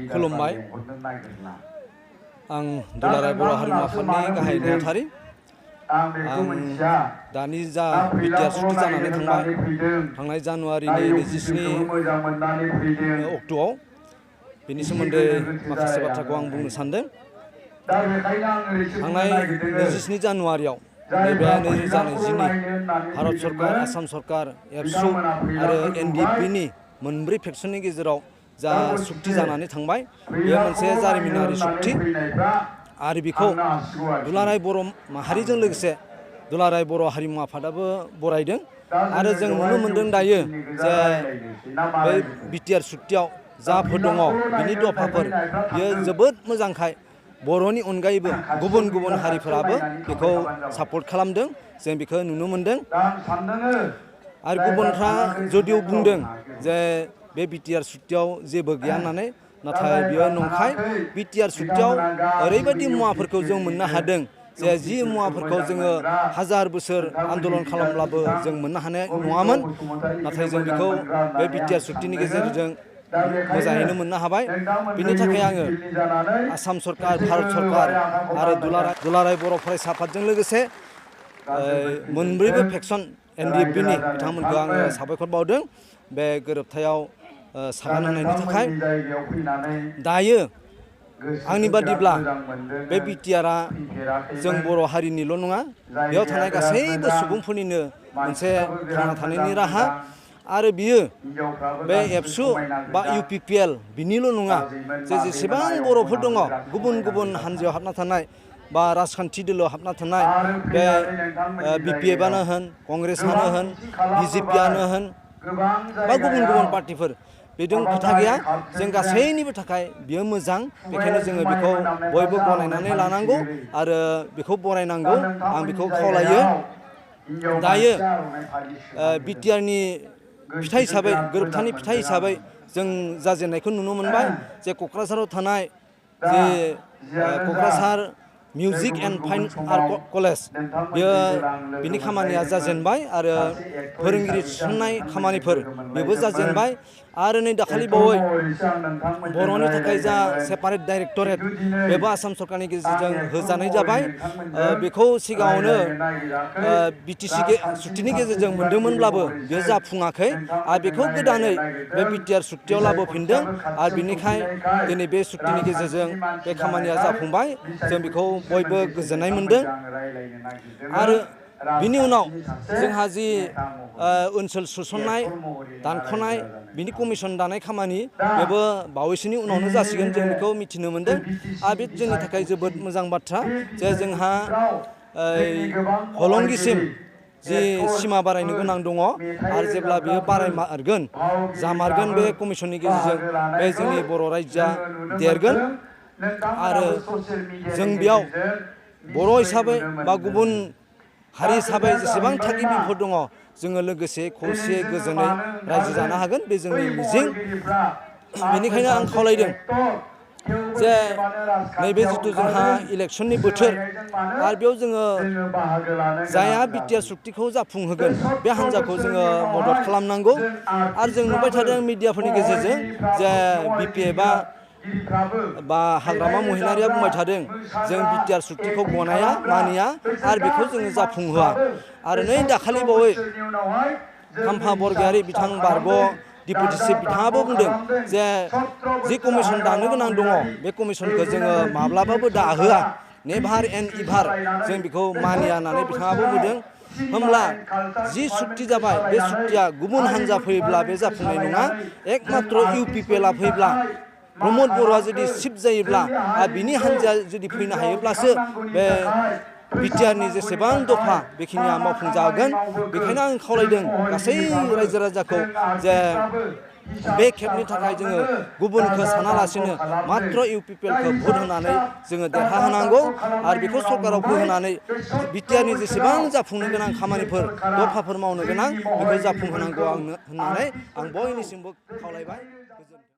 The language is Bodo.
खुलुमबाय आं दुलाराय बर' हारिमु आफादनि गाहाय नेहाथारि आं दानि जा बिटिआर सुक्ति जानानै थांनाय जानुवारिनि 27 अक्ट'आव बेनि सोमोन्दै माखासे बाथ्राखौ आं बुंनो सानदों। थांनाय 27 जानुवारियाव नैबे 2020नि भारत सरकार, आसाम सरकार, एबसु आरो एनडिएफबिनि मोनब्रै फेक्सननि गेजेराव जा सुक्ति जानानै थांबाय, बेयो मोनसे जारिमिनारि सुक्ति आरो बेखौ दुलाराय बर' माहारिजों लोगोसे दुलाराय बर' हारिमु आफादाबो बरायदों आरो जों नुनो मोनदों दायो जे बै बिटिआर सुक्तियाव जाफोर दङ बिनि दफाफोर बियो जोबोद मोजांखाय बर'नि अनगायैबो गुबुन गुबुन हारिफोराबो बेखौ सापर्ट खालामदों, जों बेखौ नुनो मोनदों। आरो गुबुनफ्रा जदिव बुंदों जे बे बिटिआर सुक्तियाव जेबो गैया होननानै, नाथाय बियो नंखाय। बिटिआर सुक्तियाव ओरैबायदि मुवाफोरखौ जों मोननो हादों जे जि मुवाफोरखौ जोङो हाजार बोसोर आन्दलन खालामब्लाबो जों मोननो हानाय नङामोन, नाथाय जों बेखौ बे बिटिआर सुक्तिनि गेजेरजों मोजाङैनो मोननो हाबाय। बिनि थाखाय आङो आसाम सरकार, भारत सरकार आरो दुलाराय बर' फरायसा आफादजों लोगोसे मोनब्रैबो फेक्सन एनडिएफबिनि बिथांमोनखौ आङो साबायखर बावदों बे गोरोबथायाव सागान होनायनि थाखाय। दायो आंनि बादिब्ला बे बिटिआरआ जों बर' हारिनिल' नङा, बेयाव थानाय गासैबो सुबुंफोरनिनो मोनसे थांना थानायनि राहा आरो बियो बे एबसु बा इउपिपिएल बिनिल' नङा, जेसेबां बर'फोर दङ गुबुन गुबुन हानजायाव हाबना थानाय बा राजखान्थि दोलोआव हाबना थानाय, बे बिपिएफआनो होन, कंग्रेसआनो होन, बिजेपिआनो होन बा गुबुन गुबुन पार्टिफोर, बेजों खोथा गैया। जों गासैनिबो थाखाय बियो मोजां, बेखायनो जोङो बेखौ बयबो गनायनानै लानांगौ आरो बेखौ बरायनांगौ, आं बेखौ खावलायो। दायो बिटिआरनि फिथाइ हिसाबै, गोरोबथानि फिथाइ हिसाबै जों जाजेननायखौ नुनो मोनबाय जे क'क्राझाराव थानाय जे Kokrajhar music and fine art college, बिनि खामानिया जाजेनबाय आरो फोरोंगिरि थिसननाय खामानिफोर बेबो जाजेनबाय आरो नै दाखालि बावै बर'नि थाखाय जा सेपारेट डाइरेक्टरेट बेबो आसाम सरकारनि गेजेरजों होजानाय जाबाय। बेखौ सिगाङावनो बिटिसि सुक्तिनि गेजेरजों मोनदोंमोनब्लाबो बेयो जाफुङाखै आरो बेखौ गोदानै बे बिटिआर सुक्तियाव लाबोफिनदों आरो बिनिखाय दिनै बे सुक्तिनि गेजेरजों बे खामानिया जाफुंबाय, जों बेखौ बयबो गोजोननाय मोनदों। आरो बिनि उनाव जोंहा जि ओनसोल सोसननाय, दानख'नाय, बिनि कमिसन दानाय खामानि बेबो बावैसोनि उनावनो जासिगोन, जों बेखौ मिथिनो मोनदों आरो बे जोंनि थाखाय जोबोद मोजां बाथ्रा जे जोंहा हलंगिसिम जि सिमा बारायनो गोनां दङ आरो जेब्ला बेयो जामारगोन बे कमिसननि गेजेरजों बे जोंनि बर' रायजोआ देरगोन आरो जों बेयाव बर' हिसाबै बा गुबुन हारि हिसाबै जेसेबां थागिबिफोर दङ जोङो लोगोसे खौसे गोजोनै रायजो जानो हागोन, बे जोंनि मिजिं। बेनिखायनो आं खावलायदों जे नैबे जिथु जोंहा इलेक्सननि बोथोर आरो बेयाव जोङो जायहा बिटिआर सुक्तिखौ जाफुंहोगोन बे हान्जाखौ जोङो मदद खालामनांगौ। आरो जों नुबाय थादों मिडियाफोरनि गेजेरजों जे बिपिएफआ बा हाग्रामा महिलारिया बुंबाय थादों जों बिटिआर सुक्तिखौ गनाया, मानिया आरो बेखौ जोङो जाफुंहोआ। आरो नै दाखालि बावै खाम्फा बरगयारि बिथां बारग' डिपुटि चिफ बिथाङाबो बुंदों जे जि कमिसन दानो गोनां दङ बे कमिसनखौ जोङो माब्लाबाबो दाहोआ, नेभार एन्ड इभार, जों बेखौ मानिया होननानै बिथाङाबो बुंदों। होमब्ला जि सुक्ति जाबाय बे सुक्तिया गुबुन हान्जा फैयोब्ला बे जाफुंनाय नङा, एकमात्र इउपिपिएलआ फैब्ला, प्रमद बर'आ जुदि चिफ जायोब्ला आरो बिनि हान्जाया जुदि फैनो हायोब्लासो बे बिटिआरनि जेसेबां दफा बेखिनिया मावफुंजागोन। बेखायनो आं खावलायदों गासै रायजो राजाखौ जे बे खेबनि थाखाय जोङो गुबुनखौ सानालासिनो मात्र इउपिपिएलखौ भट होनानै जोङो देरहाहोनांगौ आरो बेखौ सरकाराव फैहोनानै बिटिआरनि जेसेबां जाफुंनो गोनां खामानिफोर, दफाफोर मावनो गोनां बेखौ जाफुंहोनांगौ होननानै आं बयनिसिमबो खावलायबाय। गोजोन्थों।